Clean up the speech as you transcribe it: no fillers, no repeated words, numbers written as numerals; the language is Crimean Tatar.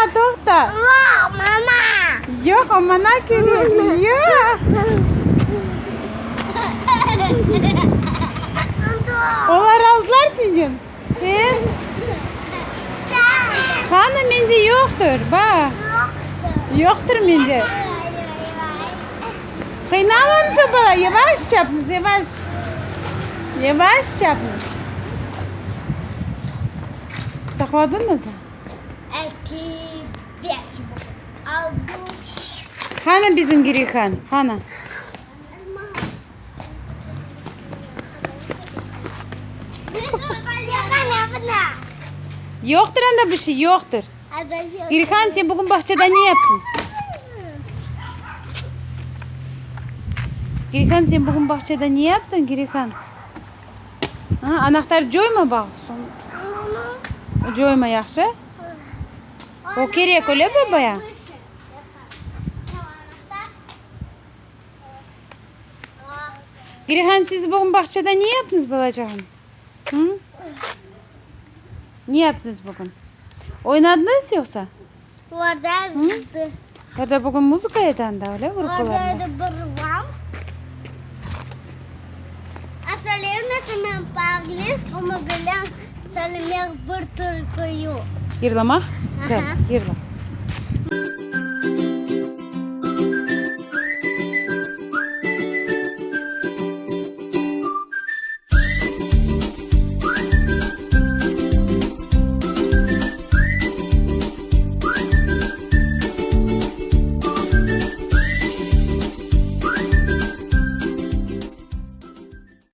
Maña, toqta. Yoq, o maña kerek. Yoq. Olar aldılar senden. E? Qani, mende yoqtır, ba. Yoqtır mende. Qıynamañız, bala, yavaş çapıñız, yavaş. Yavaş çapıñız. Saqladıñızmı? Eki, beş, altı. Qani bizim Girihan, qani? Yoqtır anda bir şey, yoqtır. Girihan, sen bugün bağçada ne yaptıñ? Girihan, sen bugün bağçada ne yaptıñ, Girihan? Anahtar coyma, baq. Coyma, yahşı? O kerek, öyle babaya? Girihan, siz bugün bağçada ne yaptıñız, balacağım? Hı? Ne yaptıñız bugün? Oynadıñız yoqsa? Orada bugün muzıka edi anda, öyle gruppalarında? Yırlamaq? Sen, yırla.